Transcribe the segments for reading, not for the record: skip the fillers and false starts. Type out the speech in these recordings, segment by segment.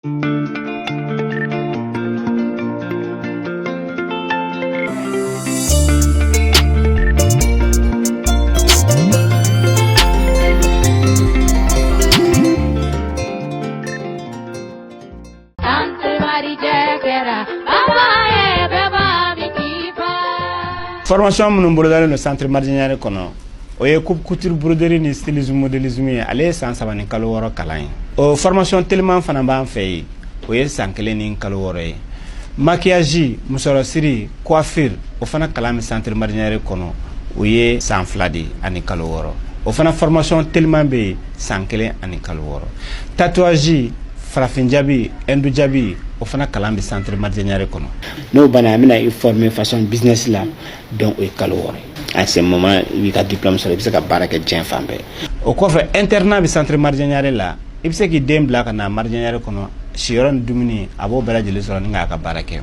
Formation minnu bolodalen don Centre Mardian Niare kɔnɔ, o ye coupe couture, broderie ni stylisme, modélisme ye. Ale ye san 3 ni kalo 6 kalan ye. O formation teliman fana b'an fɛ yen, o ye san 1 ni kalo 6 ye. Maquillage, musɔrɔsiri, coiffure, o fana kalan bɛ Centre Mardian Niare kɔnɔ, o ye san 2 de ani kalo 6. O fana formation teliman bɛ yen, san 1 ani kalo 6. Tatouage, farafin jabi, hindu jabi, o fana kalan bɛ Centre Mardian Niare kɔnɔ. N'o banna, an bɛna i former façon business la. Donc o ye kalo 6 ye. À ce moment, i b'i ka diplôme sɔrɔ, i bɛ se ka baara kɛ diɲɛ fan bɛɛ. O kɔfɛ, internat bɛ Centre Mardian Niare la. I bɛ se k'i den bila ka na Mardian Niare kɔnɔ, siyɔrɔ ni dumuni, a b'o bɛɛ lajɛlen sɔrɔ ni k'a ka baara kɛ.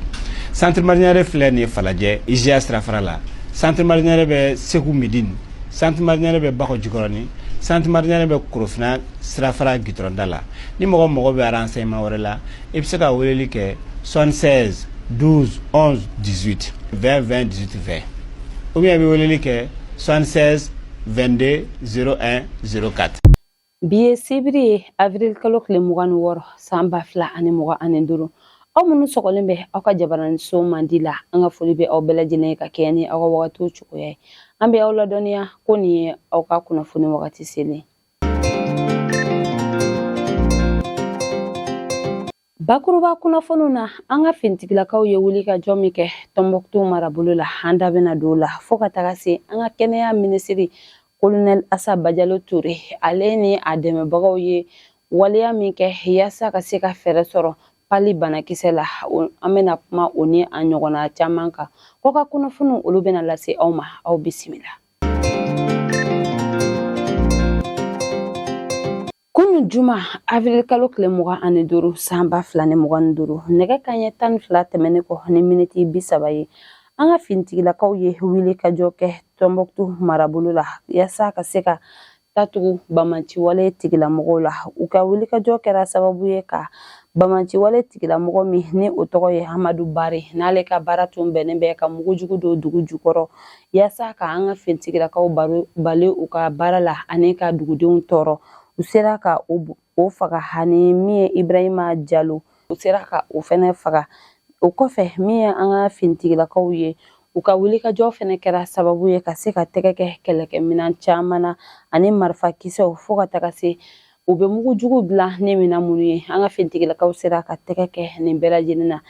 Centre Mardian Niare filɛ nin ye Falajɛ, IGA sirafara la. Centre Mardian Niare bɛ Segu Midine. Centre Mardian Niare bɛ Bakɔ Jikɔrɔni. Centre Mardian Niare bɛ Korofina sirafara gitɔrɔnda la. Ni mɔgɔ mago bɛ renseignement wɛrɛ la, i bɛ se ka weleli kɛ 76 12 11 18 20 20 18 20, ou bien i bɛ weleli kɛ 76 22 01 04. Bi ye sibiri ye, avril kalo tile 26, san 2025. Aw minnu sɔgɔlen bɛ aw ka jabaraniso mandi la, an ka foli bɛ aw bɛɛ lajɛlen ye ka kɛɲɛ ni aw ka wagatiw cogoya ye. An bɛ aw ladɔnniya ko nin ye aw ka kunnafoni wagati selen. Bakuruba kunnafoniw na, an ka finitigilakaw ye wuli ka jɔ min kɛ Tɔnbɔkutu marabolo la, an da bɛna don o la, fo ka taga se an ka kɛnɛya minisiri Kolonɛli Asa Bajalo Ture, ale ni a dɛmɛbagaw ye waleya min kɛ yaasa ka se ka fɛɛrɛ sɔrɔ pali banakisɛ la. An bɛna kuma o ni a ɲɔgɔnna caman kan. Kɔka kunnafoniw, olu bɛna lase aw ma. Aw bisimila. Kunu juma, avril kalo tile 25, san 2025, nɛgɛ kaɲɛ 12 tɛmɛnen kɔ ni miniti 30 ye, an ka finitigilakaw ye wuli ka jɔ kɛ Tɔnbɔkutu marabolo la yaasa ka se ka tatugu bamaciwale tigilamɔgɔw la. U ka wulikajɔ kɛra sababu ye ka bamaciwale tigilamɔgɔ min ni o tɔgɔ ye Amadu Bari, n'ale ka baara tun bɛnnen bɛ ka mugujugu don dugu jukɔrɔ yaasa ka an ka finitigilakaw bali u ka baara la ani ka dugudenw tɔɔrɔ, u sera ka o faga. Ani min ye Ibrahima Jalo, u sera ka o fɛnɛ faga. O kɔfɛ, min ye an ka finitigilakaw ye, u ka wulikajɔ fɛnɛ kɛra sababu ye ka se ka tɛgɛ kɛ kɛlɛkɛminɛn caman na ani marifakisɛw, fo ka taga se u bɛ mugujugu dilan ni minɛn minnu ye, an ka finitigilakaw sera ka tɛgɛ kɛ nin bɛɛ lajɛlen na.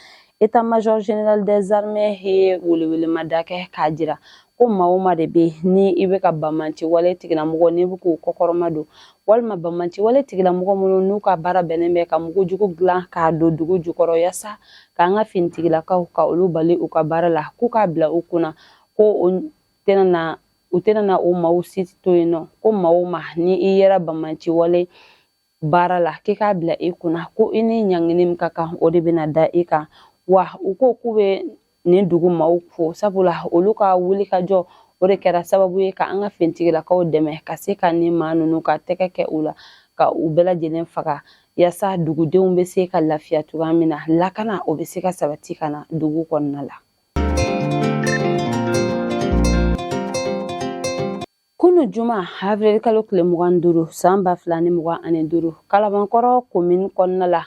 État-major général des armées ye welewelemada kɛ k'a jira ko maa o maa de bɛ ni i bɛ ka banbanci wale tigilamɔgɔ, n'i bɛ k'u kɔkɔrɔma don, walima banbanci wale tigilamɔgɔ minnu n'u ka baara bɛnnen bɛ ka mugujugu dilan k'a don dugu jukɔrɔ yaasa k'an ka finitigilakaw ka olu bali u ka baara la, k'u k'a bila u kunna ko o tɛna na, u tɛna na o maaw si to yen nɔ. Ko maa o maa ni i yɛrɛ banbanci wale baara la, k'i k'a bila i kunna ko i ni ɲangini min ka kan, o de bɛna da i kan. Wa u ko k'u bɛ nin dugu maaw fo, sabula olu ka wulikajɔ, o de kɛra sababu ye ka an ka finitigilakaw dɛmɛ ka se ka nin maa ninnu ka tɛgɛ kɛ u la, ka u bɛɛ lajɛlen faga, yaasa dugudenw bɛ se ka lafiya cogoya min na, lakana o bɛ se ka sabati ka na dugu kɔnɔna la. Kunu juma, avril kalo tile 25, san 2025, Kalabankɔrɔ komini kɔnɔna la,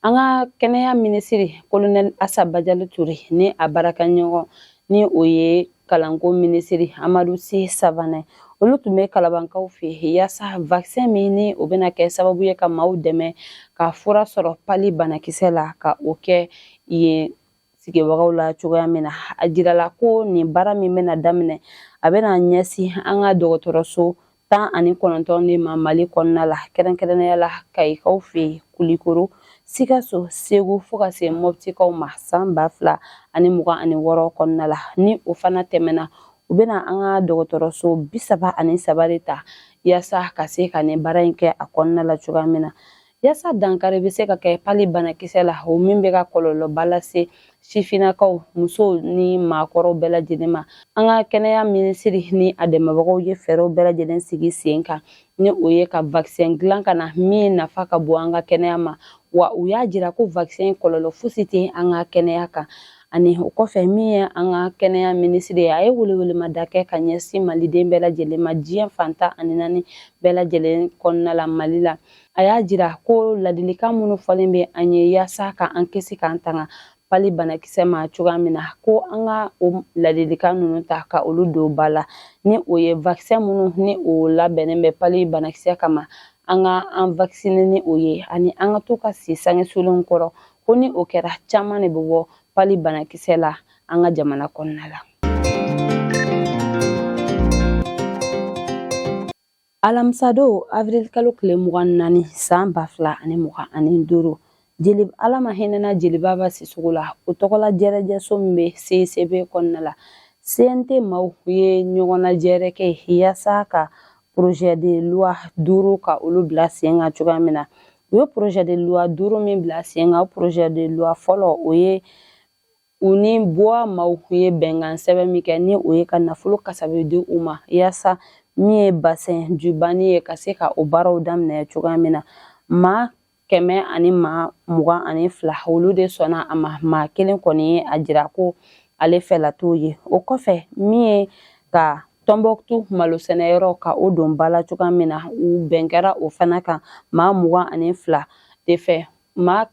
an ka kɛnɛya minisiri Kolonɛli Asa Bajalo Ture ni a baarakɛɲɔgɔn ni o ye kalanko minisiri Amadu Si Savanɛ, olu tun bɛ Kalabankaw fɛ yaasa vaccin min ni o bɛna kɛ sababu ye ka maaw dɛmɛ ka fura sɔrɔ pali banakisɛ la, ka o kɛ yen sigibagaw la cogoya min na. A jirala ko nin baara min bɛna daminɛ, a bɛna ɲɛsin an ka dɔgɔtɔrɔso 19 de ma Mali kɔnɔna la, kɛrɛnkɛrɛnnenya la Kayikaw fɛ yen, Kulikoro, Sikaso, Segu, fo ka se Mɔptikaw ma san 2026 kɔnɔna la. Ni o fana tɛmɛna, u bɛna an ka dɔgɔtɔrɔso 33 de ta yaasa ka se ka nin baara in kɛ a kɔnɔna la cogoya min na, yaasa dankari bɛ se ka kɛ pali banakisɛ la, o min bɛ ka kɔlɔlɔba lase sifinnakaw, musow ni maakɔrɔw bɛɛ lajɛlen ma. An ka kɛnɛya minisiri ni a dɛmɛbagaw ye fɛɛrɛw bɛɛ lajɛlen sigi sen kan, ni o ye ka vaccin dilan ka na min nafa ka bon an ka kɛnɛya ma. Wa u y'a jira ko vaccin kɔlɔlɔ fosi tɛ an ka kɛnɛya kan. Ani o kɔfɛ, min ye an ka kɛnɛya minisiri ye, a ye welewelemada kɛ ka ɲɛsin maliden bɛɛ lajɛlen ma diɲɛ fan 14 bɛɛ lajɛlen kɔnɔna la, Mali la. A y'a jira ko ladilikan minnu fɔlen bɛ an ye yaasa ka an kisi k'an tanga pali banakisɛ ma cogoya min na, ko an ka o ladilikan ninnu ta ka olu don ba la, ni o ye vaccin minnu ni o labɛnnen bɛ pali banakisɛ kama, an ka an vacciner ni o ye, ani an ka to ka si sange sulenw kɔrɔ, ko ni o kɛra, caman de bɛ bɔ pali banakisɛ la an ka jamana kɔnɔna la. Alamisadon, avril kalo tile 24 san 2025, jeli Ala ma hinɛna Jelibaba Sisoko la, o tɔgɔla jɛrɛjɛso min bɛ CICB kɔnɔna la, CNT maaw ye ɲɔgɔnnajɛrɛ kɛ yaasa ka projet de loi duuru ka olu bila sen kan cogoya min na. U ye projet de loi duuru min bila sen kan, o projet de loi fɔlɔ, o ye u ni BOA maaw ye bɛnkan sɛbɛn min kɛ, ni o ye ka nafolo kasabi di u ma yaasa min ye bassin du Bani ye, ka se ka o baaraw daminɛ cogoya min na. Maa 122, olu de sɔnna a ma, maa kelen kɔni ye a jira ko ale fɛla t'o ye. O kɔfɛ, min ye ka Tɔnbɔkutu malo sɛnɛyɔrɔ ka o don ba la cogoya min na, u bɛn kɛra o fana kan maa 22 de fɛ. Maa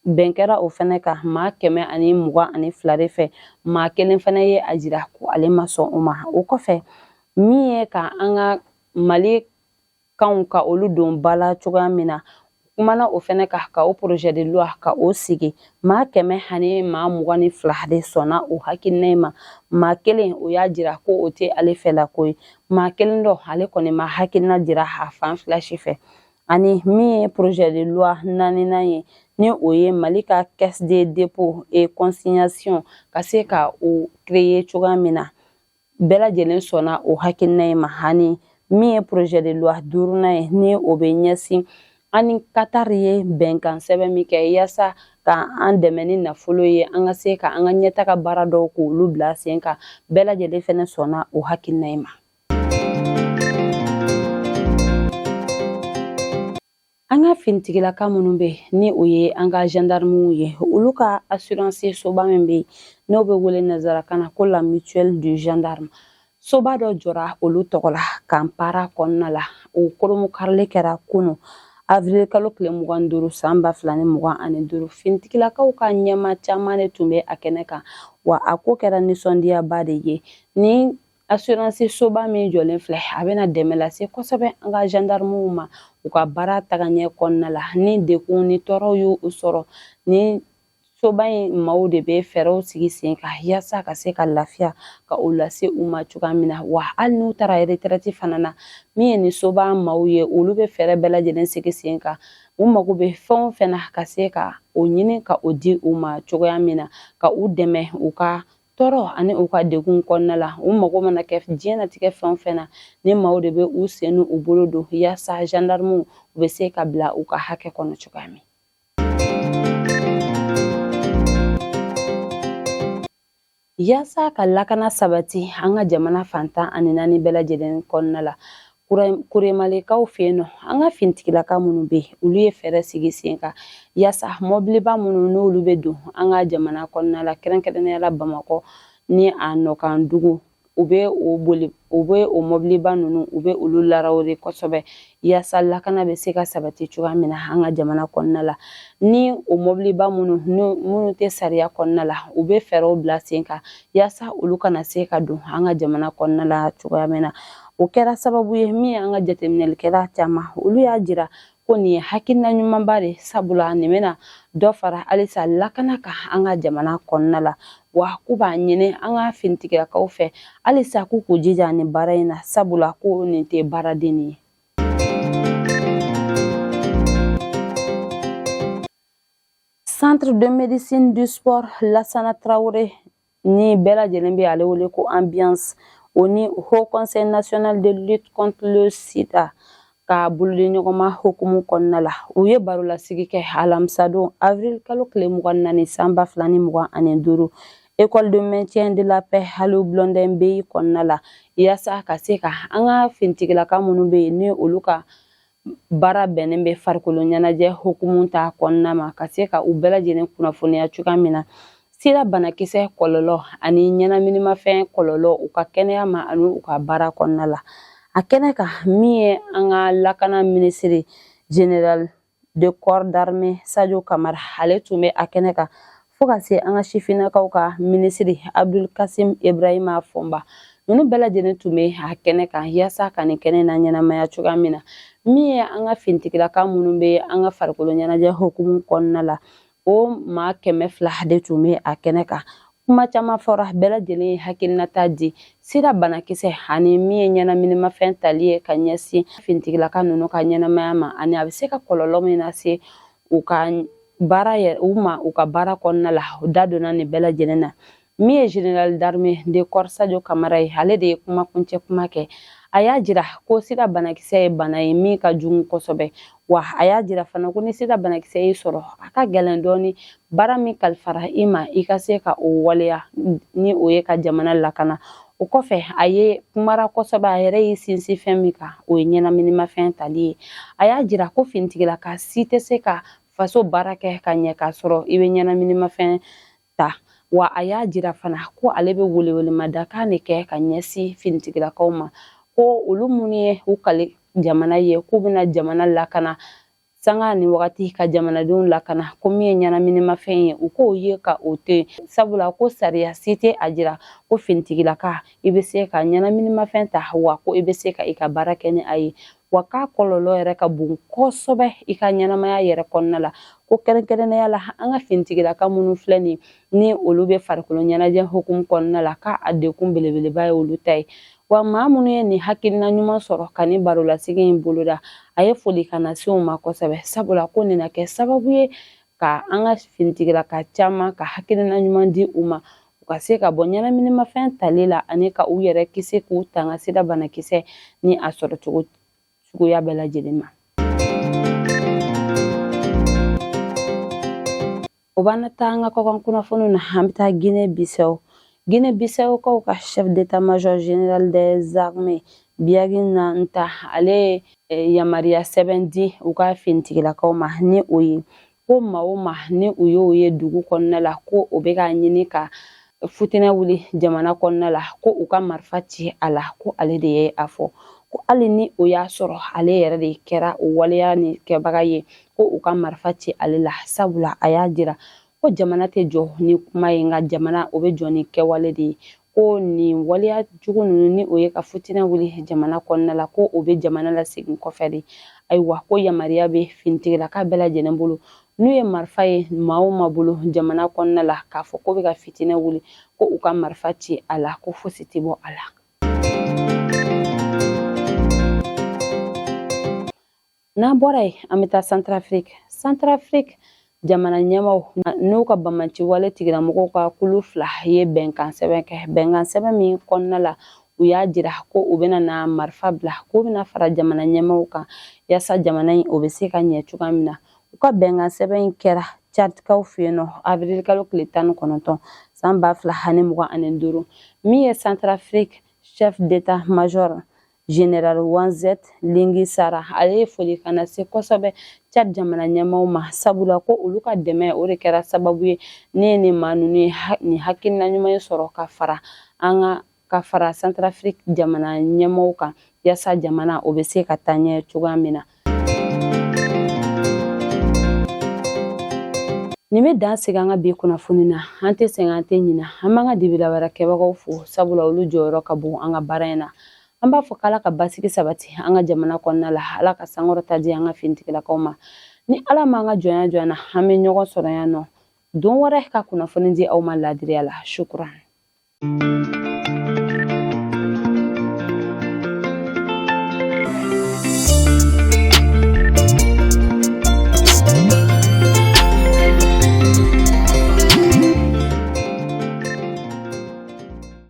bɛn kɛra o fana kan maa 122 de fɛ, maa kelen fana ye a jira ko ale ma sɔn o ma. O kɔfɛ, min ye ka an ka Mali kanw ka olu don ba la cogoya min na, kumana o fana kan ka o projet de loi ka o sigi, maa 122 de sɔnna o hakilina in ma, maa kelen o y'a jira ko o tɛ ale fɛla ko ye, maa kelen dɔ ale kɔni ma hakilina jira a fan fila si fɛ. Ani min ye projet de loi naaninan ye, ni o ye Mali ka caisse de dépôt et consignation ka se ka o créer cogoya min na, bɛɛ lajɛlen sɔnna o hakilina in ma. Ani min ye projet de loi duurunan ye, ni o bɛ ɲɛsin an ni Qatar ye bɛnkan sɛbɛn min kɛ yaasa ka an dɛmɛ ni nafolo ye, an ka se ka an ka ɲɛtaga baara dɔw k'olu bila sen kan, bɛɛ lajɛlen fɛnɛ sɔnna o hakilina in ma. An ka finitigilaka minnu bɛ, ni o ye an ka gendarmew ye, olu ka assurance soba min bɛ yen, n'o bɛ wele nanzarakan na ko la mutuelle du gendarme, soba dɔ jɔra olu tɔgɔ la camp Para kɔnɔna la. O koromukarili kɛra kunu, avril kalo tile 25 san 2025. Finitigilakaw ka ɲɛma caman de tun bɛ a kɛnɛ kan, wa a ko kɛra nisɔndiyaba de ye. Ni assurance soba min jɔlen filɛ, a bɛna dɛmɛ lase kosɛbɛ an ka gendarmew ma u ka baara tagaɲɛ kɔnɔna la. Ni dekun ni tɔɔrɔw y'u sɔrɔ, ni soba in maaw de bɛ fɛɛrɛw sigi sen kan yaasa ka se ka lafiya ka o lase u ma cogoya min na. Wa hali n'u taara retraite fana na, min ye ni soba maaw ye, olu bɛ fɛɛrɛ bɛɛ lajɛlen sigi sen kan, u mago bɛ fɛn o fɛn na, ka se ka o ɲini ka o di u ma cogoya min na, ka u dɛmɛ u ka tɔɔrɔ ani u ka degun kɔnɔna la. U mago mana kɛ diɲɛnatigɛ fɛn o fɛn na, ni maaw de bɛ u sen n'u bolo don yaasa gendarmew u bɛ se ka bila u ka hakɛ kɔnɔ cogoya min. Yaasa ka lakana sabati an ka jamana fan 14 bɛɛ lajɛlen kɔnɔna la, Kuremalekaw fɛ yen nɔ, an ka finitigilaka minnu bɛ yen, olu ye fɛɛrɛ sigi sen kan yaasa mɔbiliba minnu n'olu bɛ don an ka jamana kɔnɔna la, kɛrɛnkɛrɛnnenya la Bamakɔ ni a nɔkan dugu, u bɛ o boli, u bɛ o mɔbiliba ninnu, u bɛ olu larawuri kosɛbɛ yaasa lakana bɛ se ka sabati cogoya min na an ka jamana kɔnɔna la. Ni o mɔbiliba minnu tɛ sariya kɔnɔna la, u bɛ fɛɛrɛw bila sen kan yaasa olu kana se ka don an ka jamana kɔnɔna la cogoya min na. O kɛra sababu ye min ye an ka jateminɛlikɛla caman, olu y'a jira ko nin ye hakilina ɲumanba de, sabula nin bɛna dɔ fara halisa lakana kan an ka jamana kɔnɔna la. Wa k'u b'a ɲini an ka finitigilakaw fɛ halisa k'u k'u jija nin baara in na, sabula ko nin tɛ baaraden ye. Centre de médecine du sport Lassana Traoré, ni bɛɛ lajɛlen bɛ ale wele ko Ambiance, o ni Haut Conseil national de lutte contre le sida ka bolodiɲɔgɔnma hukumu kɔnɔna la, u ye barolasigi kɛ alamisadon, avril kalo tile 24 san 2025, école de maintien de la paix Aliou Blondin Beye kɔnɔna la, yaasa ka se ka an ka finitigilaka minnu bɛ yen, ni olu ka Baara bɛnnen bɛ farikolo ɲɛnajɛ hukumu ta kɔnɔna ma, ka se ka u bɛɛ lajɛlen kunnafoniya cogoya min na sida banakisɛ kɔlɔlɔ ani ɲɛnaminimafɛn kɔlɔlɔ u ka kɛnɛya ma ani u ka baara kɔnɔna la. A kɛnɛ kan, min ye an ka lakana minisiri, général de corps d'armée Sadio Kamara, ale tun bɛ a kɛnɛ kan, fo ka se an ka sifinnakaw ka minisiri Abdul Kasim Ibrahima Fɔnba. Ninnu bɛɛ lajɛlen tun bɛ a kɛnɛ kan yaasa ka nin kɛnɛ na ɲɛnamaya cogoya min na. Min ye an ka finitigilaka minnu bɛ an ka farikolo ɲɛnajɛ hukumu kɔnɔna la, o maa 200 de tun bɛ a kɛnɛ kan. Kuma caman fɔra, bɛɛ lajɛlen ye hakilinata di sida banakisɛ ani min ye ɲɛnaminimafɛn tali ye ka ɲɛsin finitigilaka ninnu ka ɲɛnamaya ma, ani a bɛ se ka kɔlɔlɔ min lase u ka baara yɛrɛ u ma u ka baara kɔnɔna la. U da donna nin bɛɛ lajɛlen na. Min ye général d'armée de corps Sadio Kamara ye, ale de ye kuma kuncɛ kuma kɛ. A y'a jira ko sida banakisɛ ye bana ye min ka jugu kosɛbɛ, wa a y'a jira fana ko ni sida banakisɛ y'i sɔrɔ, a ka gɛlɛn dɔɔni baara min kalifara i ma, i ka se ka o waleya, ni o ye ka jamana lakana. O kɔfɛ, a ye kumara kosɛbɛ. A yɛrɛ y'i sinsin fɛn min kan, o ye ɲɛnaminimafɛn tali ye. A y'a jira ko finitigilaka si tɛ se ka faso baara kɛ ka ɲɛ k'a sɔrɔ i bɛ ɲɛnaminimafɛn ta. Wa a y'a jira fana ko ale bɛ welewelemadakan de kɛ ka ɲɛsin finitigilakaw ma, ko olu minnu ye u kali jamana ye k'u bɛna jamana lakana sanga ni wagati, ka jamanadenw lakana, ko min ye ɲɛnaminimafɛn ye, u k'o ye ka o to yen, sabula ko sariya si tɛ a jira ko finitigilaka i bɛ se ka ɲɛnaminimafɛn ta, wa ko i bɛ se ka i ka baara kɛ ni a ye, wa k'a kɔlɔlɔ yɛrɛ ka bon kosɛbɛ i ka ɲɛnamaya yɛrɛ kɔnɔna la. Ko kɛrɛnkɛrɛnnenya la, an ka finitigilaka minnu filɛ nin ni olu bɛ farikolo ɲɛnajɛ hukumu kɔnɔna la, k'a dekun belebeleba ye olu ta ye. Wa maa minnu ye nin hakilina ɲuman sɔrɔ ka nin barolasigi in boloda, a ye foli ka na se u ma kosɛbɛ, sabula ko nin na kɛ sababu ye ka an ka finitigilaka caman ka hakilina ɲuman di u ma, u ka se ka bɔ ɲɛnaminimafɛn tali la ani ka u yɛrɛ kisi k'u tanga sida banakisɛ ni a sɔrɔ cogo suguya bɛɛ lajɛlen ma. O b'an taa an ka kɔkan kunnafoniw na. An bɛ taa Guinée Bissau. Guinée Bissau kaw ka chef d'état-major général des armées Biagui Nanta, ale ye yamaruya sɛbɛn di u ka finitigilakaw ma, ni o ye ko maa o maa ni u y'o ye dugu kɔnɔna la ko o bɛ k'a ɲini ka futinɛ wuli jamana kɔnɔna la, ko u ka marifa ci a la. Ko ale de ye a fɔ ko hali ni o y'a sɔrɔ ale yɛrɛ de kɛra o waleya ni kɛbaga ye, ko u ka marifa ci ale la, sabula a y'a jira ko jamana tɛ jɔ ni kuma ye, nka jamana o bɛ jɔ ni kɛwale de ye. Ko nin waleya jugu ninnu, ni o ye ka futinɛ wuli jamana kɔnɔna la, ko o bɛ jamana lasegin kɔfɛ de. Ayiwa, ko yamaruya bɛ finitigilaka bɛɛ lajɛlen bolo, n'u ye marifa ye maa o maa bolo jamana kɔnɔna la k'a fɔ ko bɛ ka fitinɛ wuli, ko u ka marifa ci a la, ko fosi tɛ bɔ a la. N'an bɔra yen, an bɛ taa Centrafrique. Centrafrique jamana ɲɛmaw n'u ka banbaanci wale tigilamɔgɔw ka kulu fila ye bɛnkan sɛbɛn kɛ, bɛnkan sɛbɛn min kɔnɔna la u y'a jira ko u bɛna na marifa bila, k'u bɛna fara jamana ɲɛmaw kan yaasa jamana in o bɛ se ka ɲɛ cogoya min na. U ka bɛnkan sɛbɛn in kɛra Tchadkaw fɛ yen nɔ avril kalo tile 19 san 2025. Min ye Centrafrique chef d'état-major général Wanzet Lingi Sara, ale ye foli ka na se kosɛbɛ Tchad jamana ɲɛmaw ma, sabula ko olu ka dɛmɛ o de kɛra sababu ye ne ye nin maa ninnu ye nin hakilina ɲuman ye sɔrɔ ka fara an ka ka fara Centrafrique jamana ɲɛmaw kan yaasa jamana o bɛ se ka taa ɲɛ cogoya min na. Nin bɛ dan sigi an ka bi kunnafoni na. An tɛ sɛgɛn, an tɛ ɲina. An b'an ka dibila wɛrɛ kɛbagaw fo, sabula olu jɔyɔrɔ ka bon an ka baara in na. An b'a fɔ k'Ala ka basigi sabati an ka jamana kɔnɔna la, Ala ka sankɔrɔta di an ka finitigilakaw ma. Ni Ala m'an ka jɔnya jɔ an na, an bɛ ɲɔgɔn sɔrɔ yan nɔ don wɛrɛ ka kunnafoni di aw ma laadiriya la. Shukran.